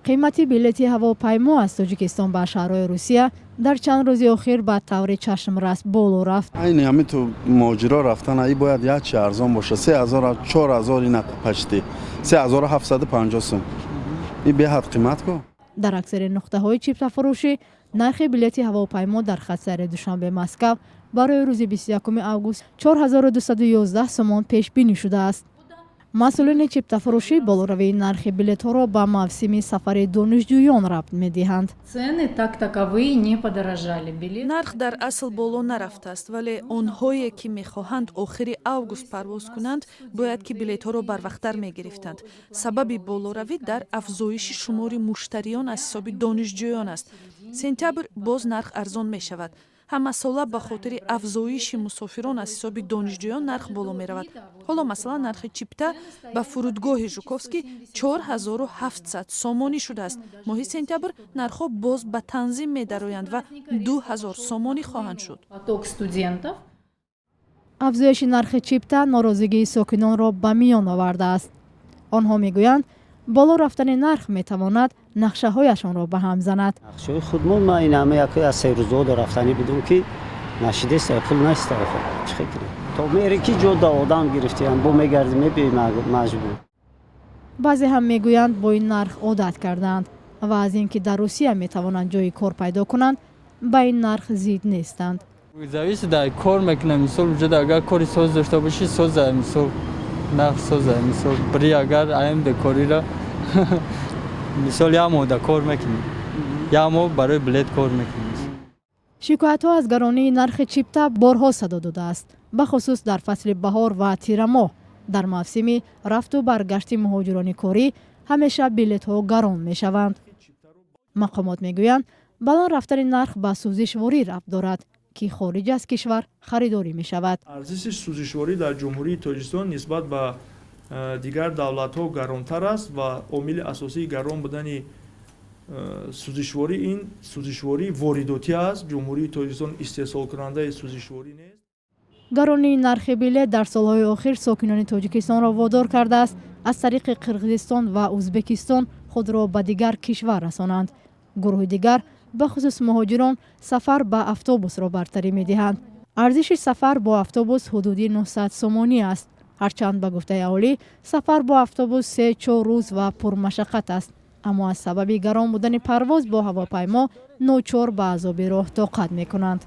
Қимати билети ҳавопаймо аз Тоҷикистон ба шаҳрҳои Русия дар чанд рӯзи охир ба таври чашмрас боло рафт. Айни ҳамин ту муҳоҷиро рафтан ай бояд як чи арзон боша, 3000, 4000, ина почти 3750 сум, и беҳад қимат ку. Дар аксари нуқтаҳои чиптафурӯшӣ нархи билети ҳавопаймо дар хатсайри Душанбе Москав барои рӯзи 21 август 4211 сомон пешбинӣ шудааст. Масъулини чиптафурӯшӣ болоравии нархи билетҳоро ба мавсими сафари донишҷӯён рабт медиҳанд. Цены как таковые не подорожали. Билет Нарх дар асл боло нарафтааст, вале онҳое ки мехоҳанд охири август парвоз кунанд, бояд ки билетҳоро барвақттар мегирифтанд. Сабаби болоравӣ дар афзоиши шумори муштариён аз ҳисоби донишҷӯён аст. Сентябр боз нарх арзон мешавад. Ҳамасола ба хотири афзоиши мусофирон аз ҳисоби донишҷӯён нарх боло меравад. Ҳоло, масалан, нархи чипта ба фурудгоҳи Жуковский 4700 сомонӣ шудааст. Моҳи сентябр нархҳо боз ба танзим медароянд ва 2000 сомонӣ хоҳанд шуд. Поток студентов. Афзоиши нархи чипта норозигии сокинонро ба миён овардааст. Онҳо мегӯянд, боло рафтани нарх метавонад нақшаҳояшонро ба ҳам занад. Нақшаҳои худмон ма ин ҳама яке аз 3 рӯзо до рафтанӣ бидум, ки нашидест, пул нест, чӣ кунем? То мере ки ҷо да одам гирифтиам, бо мегардим, мебиёй маҷбур. Баъзе ҳам мегӯянд, бо ин нарх одат кардаанд ва аз ин ки дар Русия метавонанд ҷои кор пайдо кунанд, ба ин нарх зид нестанд. Зависит дар кор мекунам. Мисол, уҷода агар кори соз дошта бошӣ, соза, мисол, нарх соза. Мисол, бири агар аем бекорира, мисол, як моҳ да кор мекунӣ, як моҳ барои билет кор мекунӣ. Шикоятҳо аз гаронии нархи чипта борҳо садо додааст, бахусус дар фасли баҳор ва тирамоҳ. Дар мавсими рафту баргашти муҳоҷирони корӣ ҳамеша билетҳо гарон мешаванд. Мақомот мегӯянд, баланд рафтани нарх ба сӯзишворӣ рабт дорад, ки хориҷ аз кишвар харидорӣ мешавад. Арзиши сӯзишворӣ дар Ҷумҳурии Тоҷикистон нисбат ба дигар давлатҳо гаронтар аст ва омили асосии гарон будани сӯзишворӣ ин сӯзишвории воридотӣ аст. Ҷумҳурии Тоҷикистон истеҳсолкунандаи сӯзишворӣ нест. Гаронии нархи билет дар солҳои охир сокинони Тоҷикистонро водор кардааст, аз тариқи Қирғизистон ва Ӯзбекистон худро ба дигар кишвар расонанд. Гурӯҳи дигар, бахусус муҳоҷирон, сафар ба автобусро бартарӣ медиҳанд. Арзиши сафар бо автобус ҳудуди 900 сомонӣ аст. Ҳарчанд, ба гуфтаи аҳолӣ, сафар бо автобус 3-4 рӯз ва пурмашаққат аст, аммо аз сабаби гарон будани парвоз бо ҳавопаймо ночор ба азоби роҳ тоқат мекунанд.